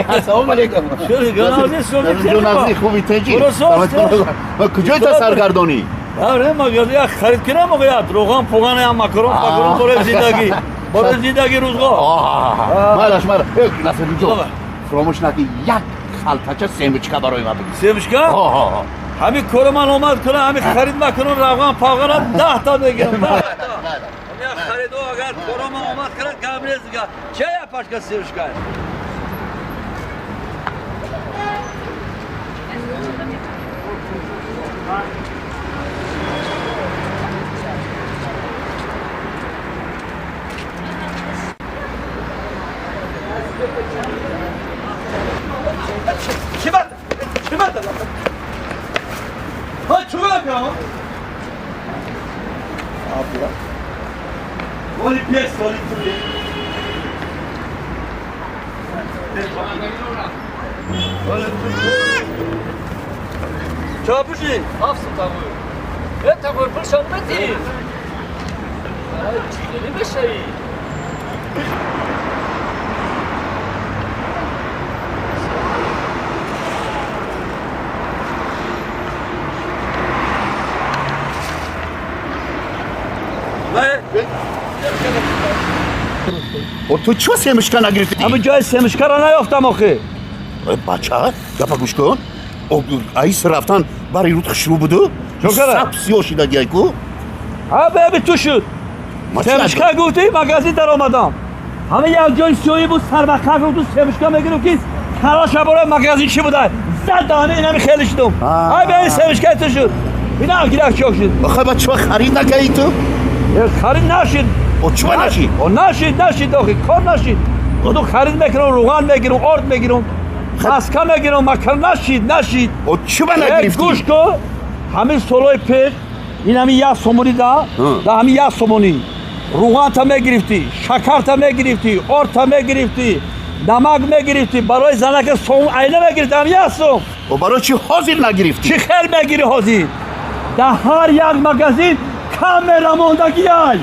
Ассалому алайкум. Ҷоназӣ хуби тинҷӣ? Куҷои та саргардонӣ? Аре, магазин як харид кунам, ояд роған пуган, я макарон пакарон барои зиндагӣ. Барои зиндагӣ рӯзгор. Майлаш, майла. Насриддинҷон, фаромӯш накун, як халтача семечка барои ман бигир. Семечка? Ҳамин кори ман омад кунам, ҳамин харид макунам, равған пағанам 10 та мегирам. 10 та. Харидо агар кори ман омад кунад, гап нест дигар. Ча я пачка семечка? Чапуши? Афсу тагуй. Э тагуй пул шамбети. Ай чили бешаи. О ту чё семечка нагирифтӣ? Ҳамин ҷои семечкаро наёфтам охи. Бача, гапа гӯш кун. Аис рафтан бари руд хушрӯ буду? Саб сиёҳ шидагиай ку? Ҳа, беби ту шуд. Семечка гуфтӣ, магазин даромадам. Ҳама як ҷои сиёҳӣ буд, сарбақа гуфту семечка мегирам ки хараша бора магазин чӣ буда? Зад даҳани инами хеле шудум. Ҳай беби семечка ту шуд. Инам гирак чок шуд. Охай ба чӣ харид накардӣ ту? Харид нашид. О чӣ нашид? О нашид, нашид охи, кор нашид. Буду харид мекунам, руған мегирам, орд мегирам. Маска мегирам, макар нашид, нашид. О чӣ ба нагирифтӣ? Гӯш кун, ҳамин солҳои пеш ин ҳамин як сомонӣ да, да ҳамин як сомонӣ руғанта мегирифтӣ, шакарта мегирифтӣ, ордта мегирифтӣ, намак мегирифтӣ, барои занака сом айна мегирифтӣ, ҳамин як сом. О барои чӣ ҳозир нагирифтӣ? Чӣ хел мегирӣ ҳозир? Дар ҳар як магазин камера мондагиай.